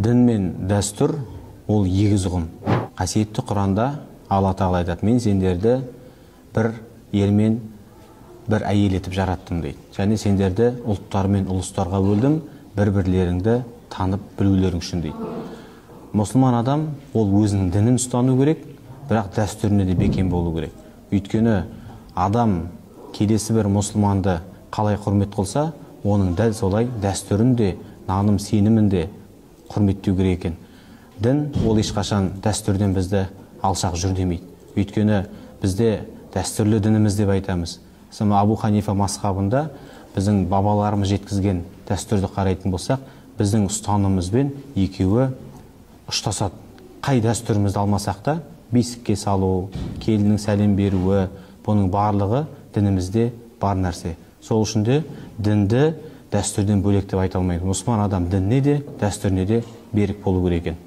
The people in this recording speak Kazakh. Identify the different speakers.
Speaker 1: Дін мен дәстүр ол егіз ұғым. Қасиетті Құранда Алла Тағала айтады: мен сендерді бір ер мен бір әйел етіп жараттым дейді. Және сендерді ұлттар мен ұлыстарға бөлдім, бір-бірлеріңді танып білулерің үшін дейді. Мұсылман адам ол өзінің дінін ұстану керек, бірақ дәстүріне де бекем болу керек. Өйткені адам келесі бір мұсылманды қалай құрмет қылса, оның дәл солай дәстүрін де, наным сенімін де құрметтеу керек екен. Дін ол ешқашан дәстүрден бізді алшақ жүр демейді. Өйткені бізде дәстүрлі дініміз деп айтамыз. Мысалы, Абу Ханифа мазхабында біздің бабаларымыз жеткізген дәстүрді қарайтын болсақ, біздің ұстанымымызбен екеуі ұштасады. Қай дәстүрімізді алмасақ та, бесікке салу, келіннің сәлем беруі, бұның барлығы дінімізде бар нәрсе. Сол үшін де дінді дәстүрден бөлек деп айта алмаймыз. Мұсылман адам дініне де, дәстүріне де берік болу керек екен.